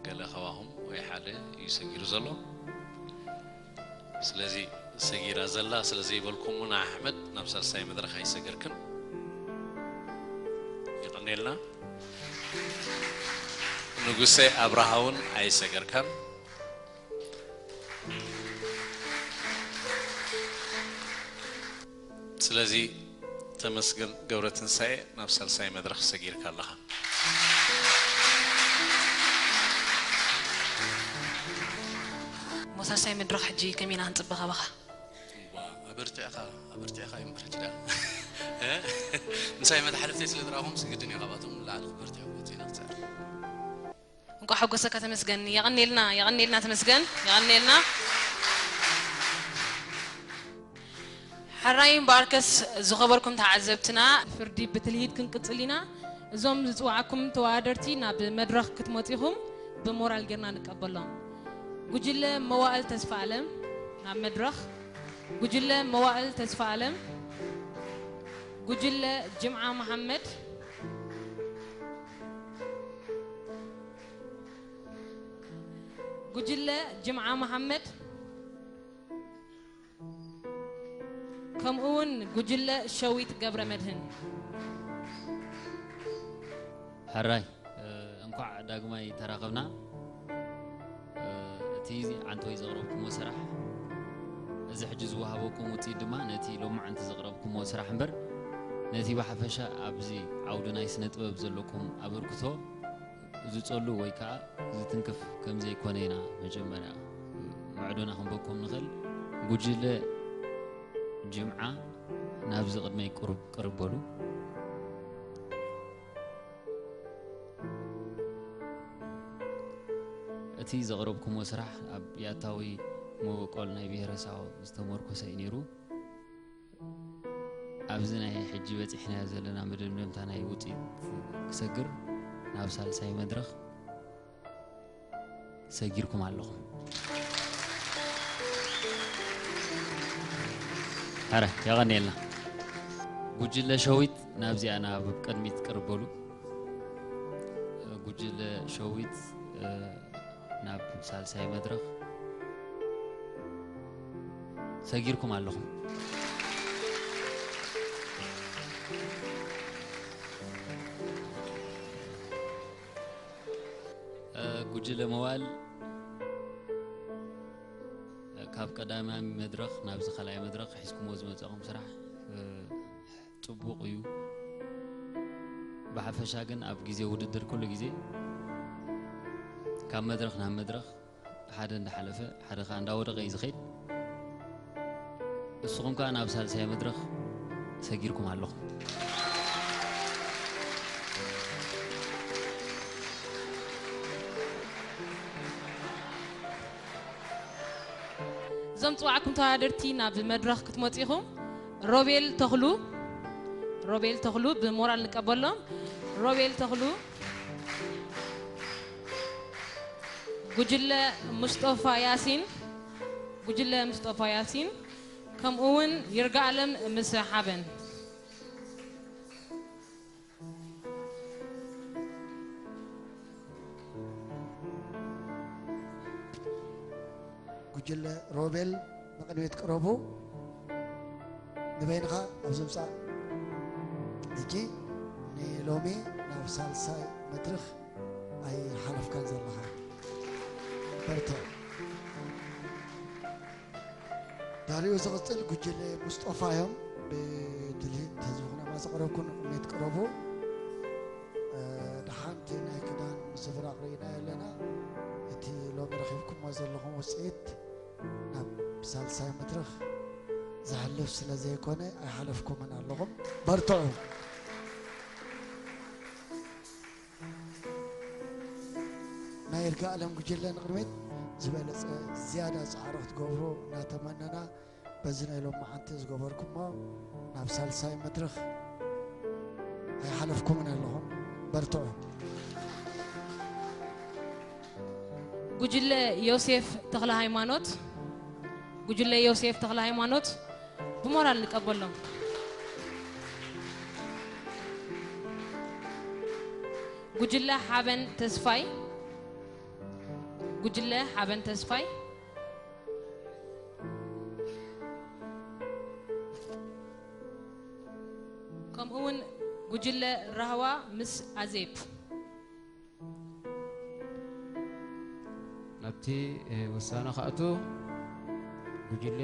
ገለ ካባኹም ወይ ሓደ እዩ ሰጊሩ ዘሎ። ስለዚ ሰጊራ ዘላ ስለ ዘይበልኩም እውን ኣሕመድ ናብ ሳልሳይ መድረኽ ኣይሰገርክን። የቐንየልና። ንጉሰ ኣብርሃ እውን ኣይሰገርካን። ስለዚ ተመስገን ገብረትንሳኤ ናብ ሳልሳይ መድረኽ ሰጊርካ ኣለኻ። እሞ ሳልሳይ መድረኽ ሕጂ ከመይ ኢና ክንጽበ ካባኻ? እዋ፣ ኣበርቲዕኻ፣ ኣበርቲዕኻ እዩ እምበር ሕጂ ደኣ። እ? ምሳይ መተሓለፍተይ ስለ ዝረኣኹምስ ግድን እዩ ካብኣቶም ንላዕሊ ክበርትዕ ክወጽእ ኢና ክጽዕር። እንቋዕ ሓጎሰካ ተመስገን። የቐንየልና፣ የቐንየልና ተመስገን፣ የቐንየልና። ሕራይ እምበኣርከስ ዝኸበርኩም ተዓዘብትና፣ ፍርዲ ብትልሂት ክንቅጽል ኢና። እዞም ዝጽውዓኩም ተወዳደርቲ ናብ መድረኽ ክትመጹ ኢኹም፣ ብሞራል ጌርና ንቀበሎም። ጉጅለ መዋእል ተስፋ ኣለም ናብ መድረኽ። ጉጅለ መዋእል ተስፋ ኣለም። ጉጅለ ጅምዓ መሓመድ። ጉጅለ ጅምዓ መሓመድ። ከምኡ እውን ጉጅለ ሸዊት ገብረ መድህን። ሕራይ፣ እ፣ እንኳዕ ዳግማይ ተራኸብና። እ፣ እቲ ዓንተወይ ዘቕረብኩሞ ስራሕ፣ እዚ ሕጂ ዝወሃበኩም ውፅኢት ድማ ነቲ ሎማዓንቲ ዘቕረብኩሞ ስራሕ እምበር፣ ነቲ ብሓፈሻ ኣብዚ ዓውዲ ናይ ስነ ጥበብ ዘለኩም ኣበርክቶ ዝጸሉ ወይ ከኣ ዝትንክፍ ከም ዘይኮነ ኢና መጀመርያ ማዕዶና ክንበኩም ንኽእል። ጉጅለ ጅምዓ ናብዚ ቅድመይ ቅሩብ ቅርብ በሉ። እቲ ዘቕረብኩሞ ስራሕ ኣብ ያታዊ መበቆል ናይ ብሄረ ሳሆ ዝተመርኮሰ እዩ ነይሩ። ኣብዚ ናይ ሕጂ በጺሕናዮ ዘለና መደምደምታ ናይ ውጽኢት ክሰግር ናብ ሳልሳይ መድረኽ ሰጊርኩም ኣለኹም። ኣረ፣ የቐንየልና። ጉጅለ ሸዊት ናብዚኣ ናብ ቅድሚት ቅርብ በሉ። ጉጅለ ሸዊት፣ እ፣ ናብ ሳልሳይ መድረኽ ሰጊርኩም ኣለኹም። እ፣ ጉጅለ መዋል፣ እ፣ ካብ ቀዳማይ መድረኽ ናብዚ ካልኣይ መድረኽ ሒዝኩምዎ ዝመጻኹም ስራሕ፣ እ፣ ጽቡቕ እዩ። ብሓፈሻ ግን ኣብ ግዜ ውድድር ኩሉ ግዜ ካብ መድረኽ ናብ መድረኽ ሓደ እንዳሓለፈ ሓደ ኸዓ እንዳወደቐ እዩ ዝኸይድ። ንስኹም ከኣ ናብ ሳልሳይ መድረኽ ሰጊርኩም ኣለኹም። እዞም ዝጸዋዕኩም ተወዳደርቲ ናብ መድረኽ ክትመጹ ኢኹም። ሮቤል ተኽሉ፣ ሮቤል ተኽሉ ብሞራል ንቀበሎም። ሮቤል ተኽሉ፣ ጉጅለ ሙስጦፋ ያሲን፣ ጉጅለ ሙስጦፋ ያሲን፣ ከምኡ እውን ይርጋኣለም ምስ ሓበን። ጉጅለ ሮቤል ንቕድሚት ቅረቡ። ንበይንኻ ኣብዚ ምጻእ። ሕጂ ንሎሚ ናብ ሳልሳይ መድረኽ ኣይሓለፍካን ዘለኻ። በርትዕ። ዳሪኡ ዝቕጽል ጉጅለ ሙስጦፋ እዮም። ብድልሂት ህዝቢ ኩነማ ዝቕረብኩ ንቕድሚት ቅረቡ። ደሓንቲ ናይ ክዳን ምስፍራቕ ርኢና ኣለና። እቲ ሎሚ ረኺብኩሞ ዘለኹም ውፅኢት ናብ ሳልሳይ መድረኽ ዝሓልፍ ስለ ዘይኮነ ኣይሓለፍኩምን ኣለኹም። በርትዑ። ናይ ይርጋኣለም ጉጅለ ንቕድሚት ዝበለፀ ዝያዳ ፃዕሪ ክትገብሩ እናተመነና በዚ ናይ ሎማዓንቲ ዝገበርኩሞ ናብ ሳልሳይ መድረኽ ኣይሓለፍኩምን ኣለኹም። በርትዑ። ጉጅለ ዮሴፍ ተኽለ ሃይማኖት፣ ጉጅለ ዮሴፍ ተኽለ ሃይማኖት ብሞራል ንቀበሎም። ጉጅለ ሓበን ተስፋይ፣ ጉጅለ ሓበን ተስፋይ፣ ከምኡ እውን ጉጅለ ራህዋ ምስ ኣዜብ። ናብቲ ውሳነ ክኣቱ ጉጅለ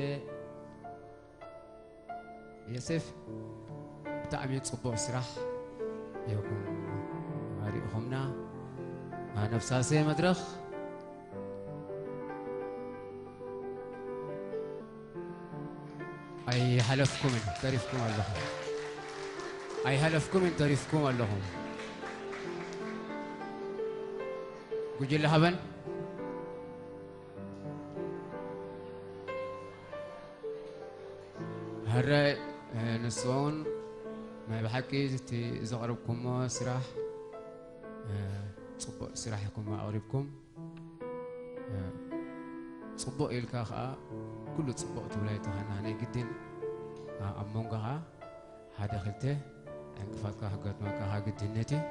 ዮሴፍ ብጣዕሚ ጽቡቕ ስራሕ ኢኹም ኣሪእኹምና። ኣብ ሳልሳይ መድረኽ ኣይሓለፍኩምን ተሪፍኩም ኣለኹም። ኣይሓለፍኩምን ተሪፍኩም ኣለኹም። ጉጅለ ሓበን ሕራይ ንስኹም ናይ ብሓቂ እቲ ዘቕረብኩሞ ስራሕ ጽቡቕ ስራሕ ኢኹም ኣቕሪብኩም። ጽቡቕ ኢልካ ኸኣ ኩሉ ጽቡቕ ትብሎ ኣይተኻና ናይ ግድን ኣብ መንጎኻ ሓደ ክልተ ዕንቅፋትካ ክገጥመካ ካብ ግድነት እዩ።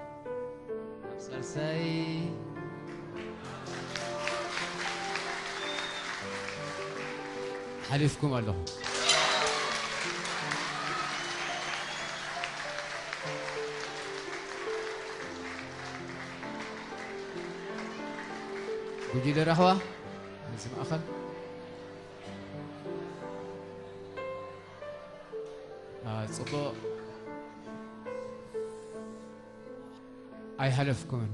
ኣብ ሳልሳይ ሓሊፍኩም ኣለኹም። ጉጅለ ራህዋ እዚ ማእኸል። ጽቡቕ ኣይሓለፍኩምን።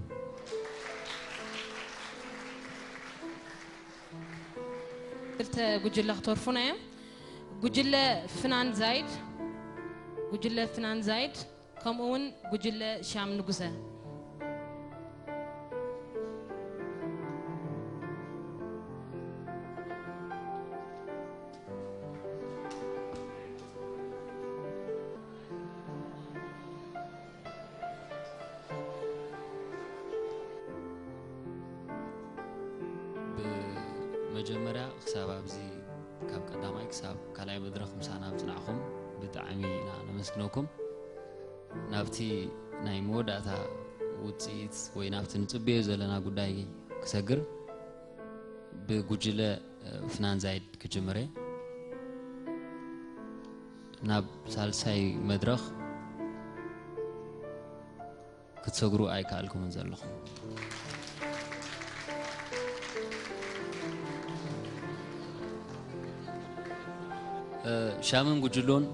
ክልተ ጉጅለ ክተርፉና እዮም። ጉጅለ ፍናን ዛይድ፣ ጉጅለ ፍናን ዛይድ ከምኡ እውን ጉጅለ ሻም ንጉሰ። ብመጀመርያ ክሳብ ኣብዚ ካብ ቀዳማይ ክሳብ ካልኣይ መድረኽ ምሳና ኣብ ጽናዕኹም ብጣዕሚ ኢና ነመስግነኩም። ናብቲ ናይ መወዳእታ ውጽኢት ወይ ናብቲ ንጽበዮ ዘለና ጉዳይ ክሰግር ብጉጅለ ፍናን ዛይድ ክጅምር እየ። ናብ ሳልሳይ መድረኽ ክትሰግሩ ኣይከኣልኩምን ዘለኹም። ሻምን ጉጅሎን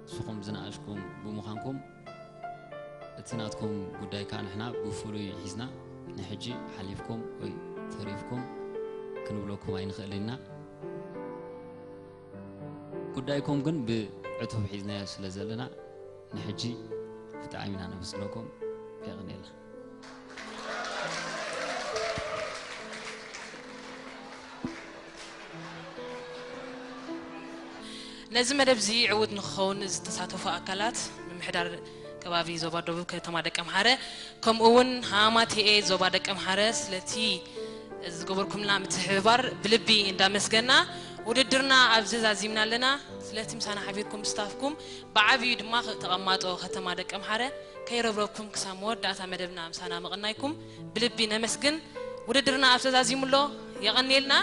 ንስኹም ዝነኣሽኩም ብምዃንኩም እቲ ናትኩም ጉጅለ ጉዳይ ከዓ ንሕና ብፍሉይ ሒዝና ንሕጂ ሓሊፍኩም ወይ ተሪፍኩም ክንብለኩም ኣይንኽእል ኢና። ጉዳይኩም ግን ብዕቱብ ሒዝናዮ ስለ ዘለና ንሕጂ ብጣዕሚ ኢና ነመስግነኩም። የቐንየልና። ነዚ መደብ እዚ ዕዉት ንክኸውን ዝተሳተፉ ኣካላት፣ ምምሕዳር ከባቢ ዞባ ደቡብ ከተማ ደቀ ምሓረ፣ ከምኡ እውን ሃማቴኤ ዞባ ደቀ ምሓረ ስለቲ ዝገበርኩምና ምትሕብባር ብልቢ እንዳመስገና፣ ውድድርና ኣብዚ ዛዚምና ኣለና። ስለቲ ምሳና ሓቢርኩም ምስታፍኩም፣ ብዓብዩ ድማ ተቐማጦ ከተማ ደቀ ምሓረ ከይረብረብኩም ክሳብ መወዳእታ መደብና ምሳና ምቕናይኩም ብልቢ ነመስግን። ውድድርና ኣብ ተዛዚሙ ኣሎ። የቐንየልና።